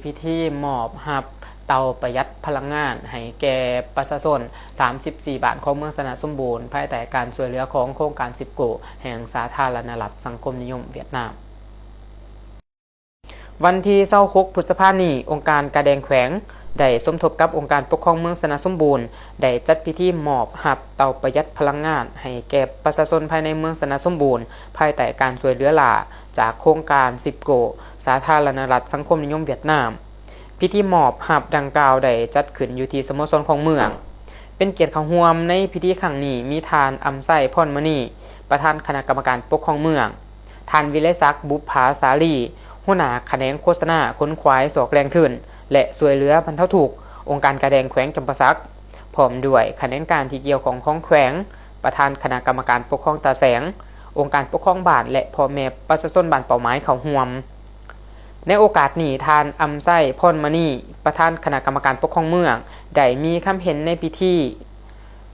ພິທີມອບຮັບເຕົາປະຢັດພະລັງງານໃຫ້ແກ່ປະຊາຊົນສາມສິບສີ່ບ້ານຂອງເມືອງຊະນະສົມບູນ ພາຍໃຕ້ການຊ່ວຍເຫຼືອຂອງໂຄງການ ສິບໂກ ແຫ່ງສາທາລະນະລັດສັງຄົມນິຍົມຫວຽດນາມ. ວັນທີຊາວຫົກ ພຶດສະພານີ້, ອົງການກາແດງແຂວງ ໄດ້ສົມທົບກັບອົງການປົກຄອງເມືອງຊະນະສົມບູນ ໄດ້ຈັດພິທີມອບຮັບເຕົາປະຢັດພະລັງງານໃຫ້ແກ່ປະຊາຊົນພາຍໃນເມືອງຊະນະສົມບູນ ພາຍໃຕ້ການຊ່ວຍເຫຼືອລ້າຈາກໂຄງການ ສິບໂກ ສາທາລະນະລັດສັງຄົມນິຍົມຫວຽດນາມ. ພິທີມອບຮັບດັ່ງກ່າວໄດ້ຈັດຂຶ້ນຢູ່ທີ່ສະໂມສອນຂອງເມືອງ. ເປັນກຽດເຂົ້າຮ່ວມໃນພິທີຄັ້ງນີ້ ມີທ່ານ ອຳໄຊ ພອນມະນີ ປະທານຄະນະກຳມະການປົກຄອງເມືອງ, ທ່ານ ວິໄລສັກ ບຸບຜາສາລີ ຫົວໜ້າຂະແໜງໂຄສະນາ, ຂົນຂວາຍ, ຊອກແຫຼ່ງທຶນ ແລະ ຊ່ວຍເຫຼືອບັນເທົາທຸກ ອົງການກາແດງແຂວງຈຳປາສັກ, ພ້ອມດ້ວຍຂະແໜງການທີ່ກ່ຽວຂ້ອງຂອງແຂວງ, ປະທານຄະນະກຳມະການປົກຄອງຕາແສງ, ອົງການປົກຄອງບ້ານ ແລະ ພໍ່ແມ່ປະຊາຊົນບ້ານເປົ້າໝາຍເຂົ້າຮ່ວມ. ໃນໂອກາດນີ້, ທ່ານ ອຳໄຊ ພອນມະນີ ປະທານຄະນະກຳມະການປົກຄອງເມືອງ ໄດ້ມີຄຳເຫັນໃນພິທີ,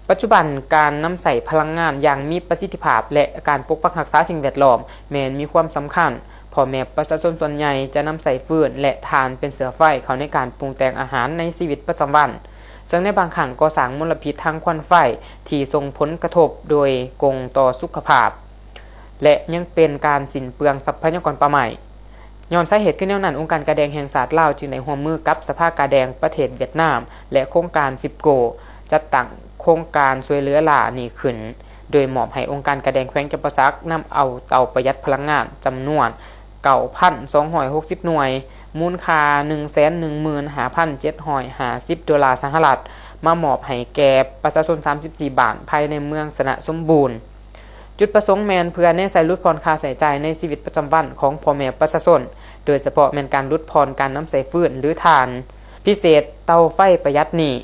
ປັດຈຸບັນການນຳໃຊ້ພະລັງງານຢ່າງມີປະສິດທິພາບ ແລະ ການປົກປັກຮັກສາສິ່ງແວດລ້ອມແມ່ນມີຄວາມສຳຄັນ. ພໍ່ແມ່ປະຊາຊົນສ່ວນໃຫຍ່ຈະນຳໃຊ້ຟືນ ແລະ ຖ່ານເປັນເຊື້ອໄຟເຂົ້າໃນການປຸງແຕ່ງອາຫານໃນຊີວິດປະຈຳວັນ, ເຊິ່ງໃນບາງຄັ້ງກໍສ້າງມົນລະພິດທາງຄວັນໄຟທີ່ສົ່ງຜົນກະທົບໂດຍກົງຕໍ່ສຸຂະພາບ ແລະ ຍັງເປັນການສິ້ນເປືອງຊັບພະຍາກອນປ່າໄມ້. ຍ້ອນສາເຫດຄືແນວນັ້ນ, ອົງການກາແດງແຫ່ງຊາດລາວຈຶ່ງໄດ້ຮ່ວມມືກັບສະພາກາແດງປະເທດຫວຽດນາມ ແລະ ໂຄງການ ສິບໂກ ຈັດຕັ້ງໂຄງການຊ່ວຍເຫຼືອລ້ານີ້ຂຶ້ນ, ໂດຍມອບໃຫ້ອົງການກາແດງແຂວງຈຳປາສັກນຳເອົາເຕົາປະຢັດພະລັງງານຈຳນວນ ເກົ້າພັນສອງຮ້ອຍຫົກສິບໜ່ວຍ, ມູນຄ່າ ໜຶ່ງແສນໜຶ່ງໝື່ນຫ້າພັນເຈັດຮ້ອຍຫ້າສິບໂດລາສະຫະລັດ ມາມອບໃຫ້ແກ່ປະຊາຊົນສາມສິບສີ່ບ້ານພາຍໃນເມືອງຊະນະສົມບູນ. ຈຸດປະສົງແມ່ນເພື່ອແນໃສ່ຫຼຸດຜ່ອນຄ່າໃຊ້ຈ່າຍໃນຊີວິດປະຈຳວັນຂອງພໍ່ແມ່ປະຊາຊົນ, ໂດຍສະເພາະແມ່ນການຫຼຸດຜ່ອນການນຳໃຊ້ຟືນ ຫຼື ຖ່ານ. ພິເສດເຕົາໄຟປະຢັດນີ້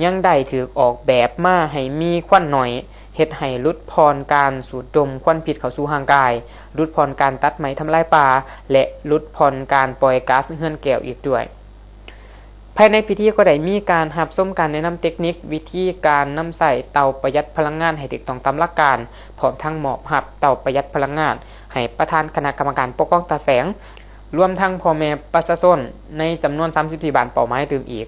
ຍັງໄດ້ຖືກອອກແບບມາໃຫ້ມີຄວັນໜ້ອຍ, ເຮັດໃຫ້ຫຼຸດຜ່ອນການສູດດົມຄວັນພິດເຂົ້າສູ່ຮ່າງກາຍ, ຫຼຸດຜ່ອນການຕັດໄມ້ທຳລາຍປ່າ ແລະ ຫຼຸດຜ່ອນການປ່ອຍກາສເຮືອນແກ້ວອີກດ້ວຍ. ພາຍໃນພິທີກໍໄດ້ມີການຮັບຊົມການແນະນຳເຕັກນິກວິທີການນຳໃຊ້ເຕົາປະຢັດພະລັງງານໃຫ້ຖືກຕ້ອງຕາມຫຼັກການ, ພ້ອມທັງມອບຮັບເຕົາປະຢັດພະລັງງານໃຫ້ປະທານຄະນະກຳມະການປົກຄອງຕາແສງ, ລວມທັງພໍ່ແມ່ປະຊາຊົນໃນຈຳນວນສາມສິບສີ່ບ້ານເປົ້າໝາຍຕື່ມອີກ.